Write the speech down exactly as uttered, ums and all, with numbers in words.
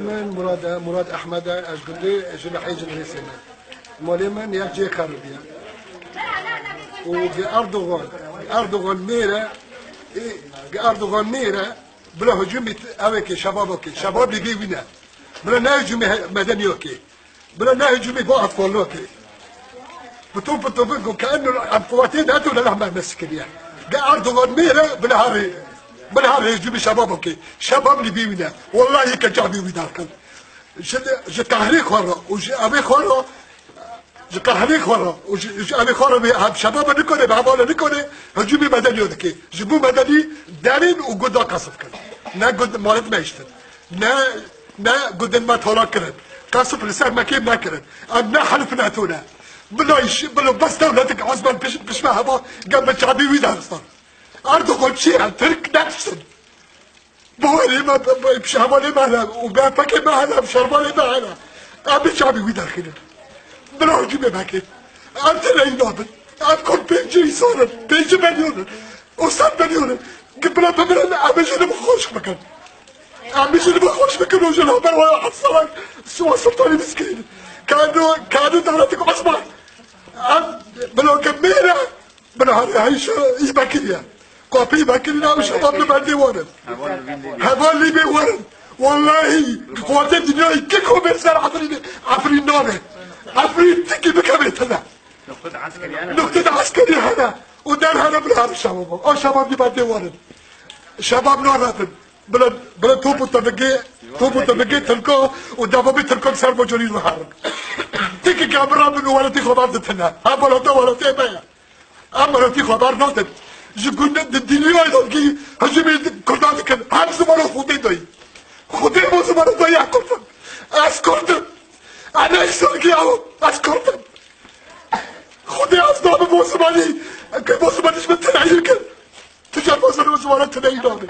Min Murad e, Murad Ehmed e, ez gundê ji Lihêcin Rêsê me. Malê min yek cihê xeribî ye. Û gi Erdogan, Erdogan mêr e, ê, gi Erdogan mêr e, bila hicûmî t-, ew ê kê, şebab ê kê, şebab lîbê wî ne. Bila ne hicûmî he-, medenî ê kê. Bila ne hicûmî bo atkolî ê kê. Bi top bi top ku ke eno em quwetê de tu leh me mesikiriye. Gi Erdogan mêr e, bila herê, bila herê hicûmî şebab ê kê. Şebab lîbê wî ne. Wellahî ke çavê wî derxin. Ji, ji qehrê xwe re û ji evê xwe re, ji qehrê xwe re û ji, ji evê xwe re vê hem şebab nikone, bi hevalê nikone, hicûmî medenî ê dike. Ji bo medenî derên û gunda qesf kir. Ne gund malê me hiştin. Ne, ne gundên me talan kirin. Qesf li ser me kêm nekirin. Em ne helf NATO ne. Bila iş, bila bes dewletik ezman piş, pişme heva, gel bi çavê wî deristan. Erdogan çi ye? Tirk ne tiştin. Bawerê me, bi, bi, pişevalê me hene û B P K me hene, şervalê me hene. Em bi çavê wî derxînin. Bila hicûmê me kê. Em tine înan bin. Em kol pêncî însan in, pêncî milyon in. Û sed milyon in. Ki bila bimirin, em ê jî li xweş bikin. Em ê jî li xweş bikin û ji li hember waya Hesana Siwa Sultanî biskirînin. Kano, kano dewletik Osman. Em bila ke mêre, Bila herê heyşa î bekiriye. Kapî bekirî ne, şebab li bendê warin. Heval lîbê warin. Wallahî, quwetê dinyayê ki komê ser Efrînê, Efrîn nabe. Efrîn tikî bikevê tine. Nuqtê de eskerî hene. Û der hene bila her şebab. O şebab li bendê warin. Şebab narebin. Bila, bila top û tevgê, top û tevgê Tirko û devamê Tirko ser bocorî naherin. Tikî ke em rabin û welatî xwe berditine. Hem welata welatê me ye. Em miletî xwe bernadin. Ji gund di dinyayê de kî hicûmê di-, Kurdan dikin. Hem zimana Xwedê dayî. Xwedê bo zimana dayî ez Kurd im. Ez Kurd im. Ez ne însankî ew. Ez Kurd im. Xwedê ez nabim bo zimanî. Ke bo zimanî ji min tineyî kir. Tu car bo zimana tineyî nabî.